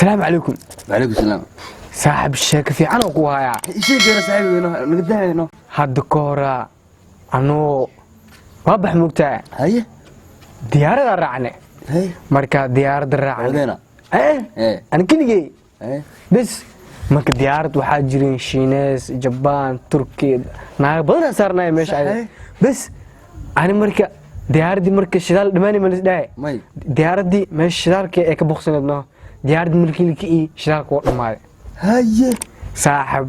Salaamu calaykum. Wacalaykum salaam. Saaxib, sheeko fiican oo ku hayaa. Sheegayna, saaxiibeyno, naga daayno. Hadda ka horaa anoo waa bax, moogtaa. Haye. Diyaaradaa raacne. Haye. Marka diyaaradda raacne Wadeena. Eh. Eh. Ani keligey. Haye. Bes, marka diyaarad waxaa jireen Shiinees, Jabaan, Turki, naaga badanaa saarnaya meesha. Sax, ayada. eh? Bes, ani marka diyaaraddii marka shidaal dhammaanay ma lisdhahay? May. Diyaaraddii meesha shidaalka ee ka boqsaneed, no, diyaaraddii markii la kiciyey, shidaalka waa dhammaaday. Haye. Saaxib,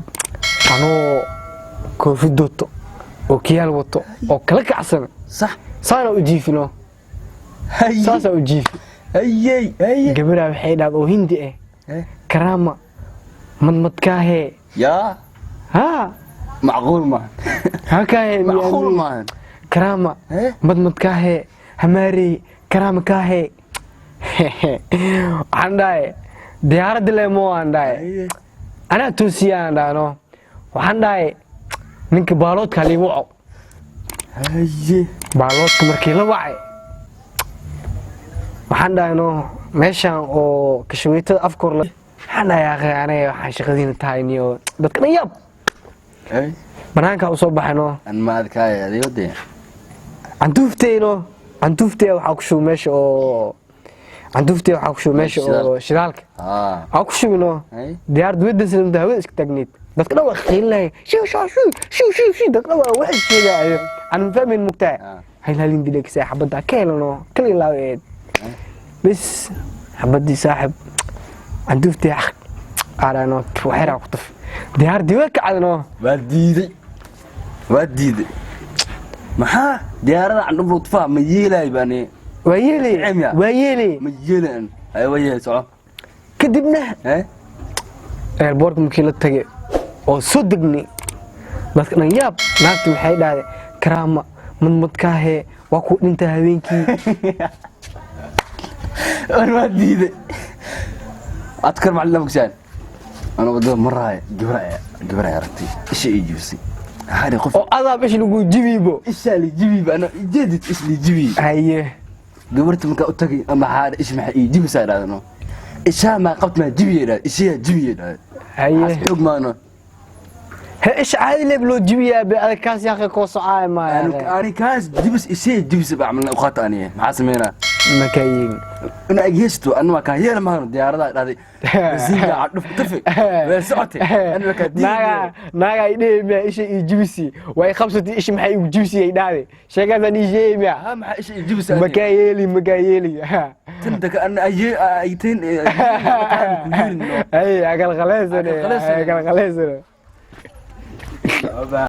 anoo koofid wato oo kiyaal wato oo kala kacsan, saana u jiifino. Haye. Saasaa u jiifi. Haye, haye. Gabaraa waxay dhahda oo Hindi ah, Eh. "Karaama madmadkaahee." Yaa. Haa. Macquul maahan. Hakaahe. Macquul maahan. "Karaama Eh? madmadkaahee, hamaarey karaama kaahee." Waxaan dhahay, "Diyaaradda leemo," aan dhahay. Haye. "Anaa toosiyaan," dhahno. Waxaan dhahay, "Ninka baaloodka halii waco." Haye. Baaloodka markii la wacay, waxaan dhahay, no, meeshaan oo kashaweytada afka hor waxaan dhahay, "Akhi, aniga waxaan shaqadiina tahay niyo dadka dhan yaab." Haye. Banaankaa usoo baxay, no. An ma adkaaya adigo dee. Cantuufteyno, cantuuftey waxaa ku shubay meesha oo cantuuftey waxaa ku shubay meesha oo shidaalka Haa. waxaa ku shubino. Haye. Diyaaradda wedansan hawada iska taagneyd, dadka dhan waa qiilinaya, shiw shiw shiw shiw shiw shiw, dadka dhan waa wax sheegaayo, aan ma fahmayn, mugtaa. Hal halin dilay xabadda ka helano kala ilaaweed. Bes, xabaddii, saaxib, cantuuftey aarano waxyaraa ku tuf, diyaaradii way kacdano. Waa diiday, waa diiday. Maxaa diyaarada candhuf tufaa? Ma yeelay baani. Waa yeelay. Cemiya. Waa yeelay. Ma yeelay. Ay, waa yeelay, soco. Kadibna eh airportka markii la tagay oo soo degnay, dadka dhan yaab. Naagti waxay dhahday, "Karaama madmadkaahee, waa ku dhintaa habeenkii." War, waa diiday. Adkar macallin magsaan ana wadada maraayo, gabar ay aragtay, isha ii jibisay. Maxaa qof Oo adaab ish lagu jibibo. Ishaa la jibiba, ana jeedid ish la jibi. Haye. Gabarta markaa u tagay, maxaa ish, maxaa ii jibisaa dhahdo? Ishaa maa qabt, maa jibiya dhahdo, ishiyaa jibiya dhahdo. Haye. Xoog maano. He, ish caadi leeb loo jibiyaa be adag kaas yaaqe koo socaay maaya. Ani kaas jibis, ishee jibis ba camalna u qaata. Aniye maxaa sameynaa? Makaa yeelin. Ina ag heesto anna waa kaa yeela maano. Diyaaradaha dhahday basiinka cadhuf tafi way socotay, anna waa kaa diiday. Naaga naaga ay dhihi miya isha ii jibisi way qabsatay, isha maxay igu jibisi ay dhahday, sheekaasaan ii sheegi miya? Ha, maxaa isha ii jibis? Makaa yeeli, makaa yeeli. Tan daka anna aye ay tan ku yeelin. Ay, akal khaleysane. Akal khaleysane. Akal khaleysane.